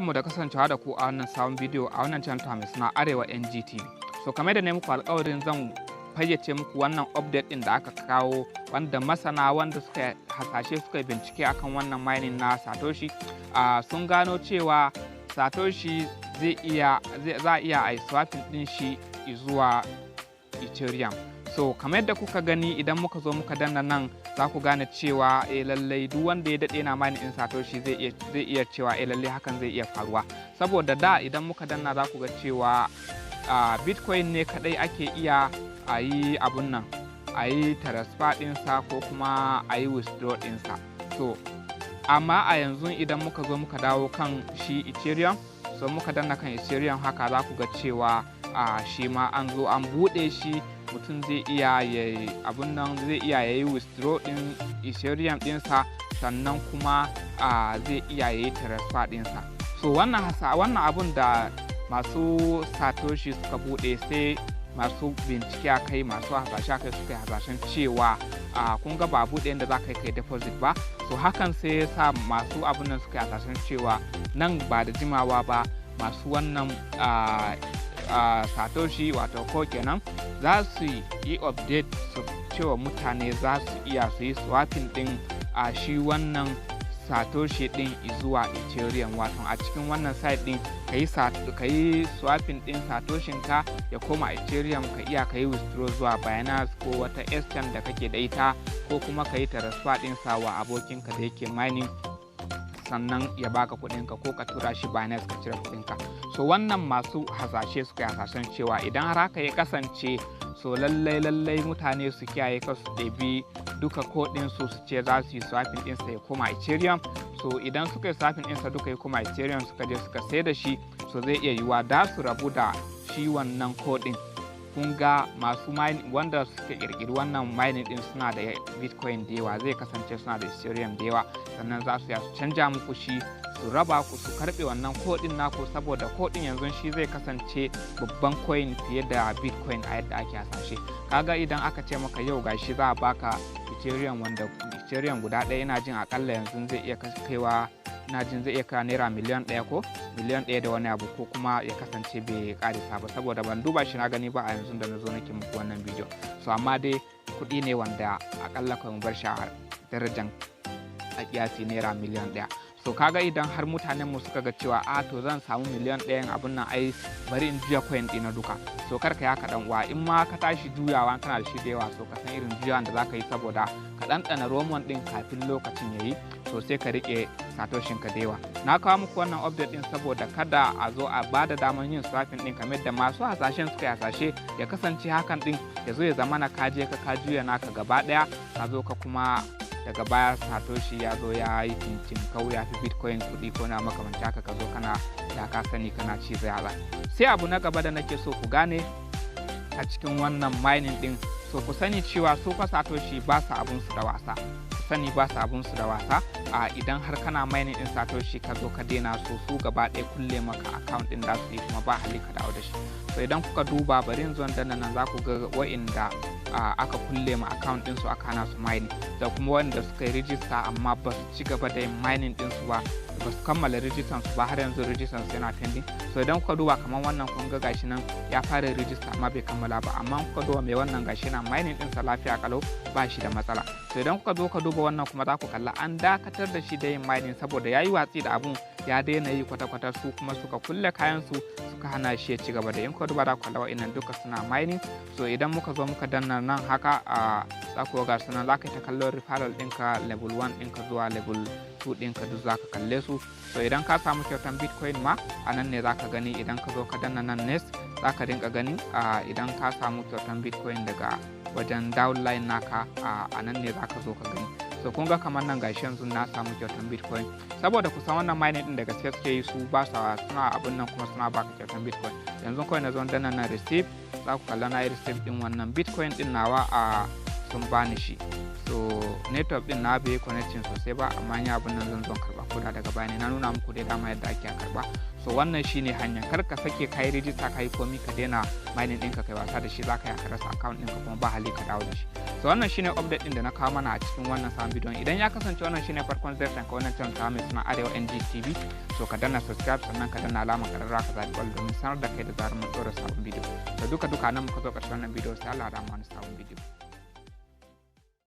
Barkanmu da kasancewa da ku a wannan sabon bidiyo a wannan channel ta mai suna Arewa NGTV. So kamar da ne muku alƙawarin, zan fayyace muku wannan update din da aka kawo, wanda masana wanda suka hasashe, suka bincike akan wannan mining na Satoshi, sun gano cewa Satoshi zai iya za a iya a swapping din shi zuwa Ethereum. So kamar yadda kuka gani, idan muka zo muka danna nan, za ku gane cewa eh lallai duk wanda ya daɗe na mining din Satoshi zai iya cewa eh lallai hakan zai iya faruwa. Saboda da idan muka danna, za ku ga cewa Bitcoin ne kadai ake iya a yi abun nan, a yi transfer ɗinsa ko kuma a yi withdraw ɗinsa. So amma a yanzu idan muka zo muka dawo kan shi Ethereum, so muka danna kan Ethereum haka, za ku ga cewa shi ma an zo an buɗe shi, mutum zai iya ya abun nan, zai iya ya yi withdraw ɗin Ethereum ɗinsa, sannan kuma zai iya ya yi transfer ɗinsa. So wannan abun da masu Satoshi suka buɗe, sai masu bincike a kai, masu hasashe a kai, suka yi hasashen cewa kun ga ba buɗe yadda za ka yi kai deposit ba. So hakan sai ya sa masu abun nan suka yi hasashen cewa nan ba da jimawa ba masu wannan Satoshi, wato ko kenan, za su yi update su cewa mutane za su iya su yi swapping din a shi wannan Satoshi din zuwa Ethereum, wato a cikin wannan site din ka yi swapping din Satoshin ka ya koma Ethereum, ka iya ka yi withdraw zuwa Binance ko wata exchange da kake da ita, ko kuma ka yi transfer din sa wa abokinka da yake mining, sannan ya baka kuɗinka, ko ka tura shi Binance ka cire kuɗinka. So wannan masu hasashe suka yi hasashen cewa idan har haka ya kasance, so lallai lallai mutane su kiyaye ka su ɗebi duka kodin su, su ce za su yi swapping ɗinsa ya koma Ethereum. So idan suka yi swapping ɗinsa duka ya koma Ethereum, suka je suka sai da shi, so zai iya yiwuwa da su rabu da shi wannan kodin. Kun ga masu mining wanda suka kirkiri wannan mining din suna da Bitcoin da yawa, zai kasance suna da Ethereum da yawa, sannan za su su canja muku shi, su raba ku, su karbe wannan kodin naku, saboda kodin yanzu shi zai kasance babban coin fiye da Bitcoin a yadda ake hasashe. Kaga idan aka ce maka yau gashi za a baka Ethereum, wanda Ethereum guda ɗaya ina jin akalla yanzu zai iya kaiwa, ina jin zai iya kawo naira 1 miliyan ko miliyan 1 da wani abu, ko kuma ya kasance bai karisa ba, saboda ban duba shi na gani ba a yanzu da na zo nake muku wannan bidiyo. So amma dai kuɗi ne wanda akalla mu bar shi a darajan a kiyasi naira miliyan 1. So kaga idan har mutanen mu suka ga cewa a to zan samu miliyan 1 abun nan, ai bari in juya coin ɗina duka. So kar ka ya ka dan uwa, in ma ka tashi juyawa kana da shi da yawa, so ka san irin juyawan da zaka yi, saboda ka ɗanɗana romon ɗin kafin lokacin yayi. So sai ka riƙe Satoshin ka da yawa. Na kawo muku wannan update ɗin saboda kada a zo a ba da damar yin swapping ɗin kamar da masu hasashen suka yi hasashe, ya kasance hakan ɗin ya zo ya zama na kaje ka juya naka gaba ɗaya, ka zo ka kuma daga baya Satoshi ya zo ya yi cincin kau, ya fi Bitcoin kuɗi ko na makamanci haka, ka zo kana da ka sani kana ci yatsa. Sai abu na gaba da nake so ku gane a cikin wannan mining din, so ku sani cewa su fa Satoshi ba su abun su da wasa. Ku sani ba su abun su da wasa. A idan har kana mining din Satoshi ka zo ka daina, so su gaba ɗaya kulle maka account din da su yi, kuma ba hali ka dawo da shi. So idan kuka duba, bari in zo danna nan, za ku ga wa'inda aka kulle ma account din su, aka hana su mining, da kuma wanda suka yi rijista amma ba su ci gaba da yin mining din su ba, ba su kammala rijistan su ba, har yanzu rijistan su yana pending. So idan kuka duba kamar wannan, kun ga gashi nan ya fara rijista amma bai kammala ba. Amma kuka duba mai wannan, gashi na mining din sa lafiya kalau, ba shi da matsala. So idan kuka zo ka duba wannan kuma, za ku kalla an dakatar da shi da yin mining saboda ya yi watsi da abun, ya daina yi kwata-kwata, su kuma suka kulle kayan su, suka hana shi ya ci gaba da in kuka duba, za ku kalla wa'innan duka suna mining. So idan muka zo muka danna nan haka, a za ku ga sunan, za ka yi ta kallon referral ɗinka, level 1 ɗinka zuwa level 2 ɗinka, duk za ka kalle su. So idan ka samu kyautan Bitcoin ma, a nan ne za ka gani. Idan ka zo ka danna nan next, za ka rinka gani idan ka samu kyautan Bitcoin daga wajen downline naka, a nan ne za ka zo ka gani. So kun ga kamar nan gashi yanzu na samu kyautan Bitcoin, saboda kusan wannan mining din da gaske suke yi, su ba sa suna abun nan, kuma suna baka kyautan Bitcoin. Yanzu kawai na zo danna na receive, za ku kalla na yi receive din wannan Bitcoin din nawa, a sun bani shi. So network din na bai connecting sosai ba, amma ya abun nan zan zo karba koda daga baya ne. Na nuna muku dai dama yadda ake karba. So wannan shine hanya. Kar ka sake kai rijista, kai komi, ka daina mining ɗinka, kai wasa da shi, za ka yi ka rasa account ɗinka, kuma ba hali ka dawo da shi. So So wannan shine update din da na kawo mana a cikin wannan sabon bidiyon. Idan ya kasance wannan shine farkon ziyartar ka wannan channel ta mai suna Arewa NGTV, so ka danna subscribe, sannan ka danna alamar kararrawa, ka zaɓi all domin sanar da kai da zarar mun ɗora sabon bidiyo. So duka duka nan muka zo ƙarshen wannan bidiyo, sai Allah ya mu wani sabon bidiyo.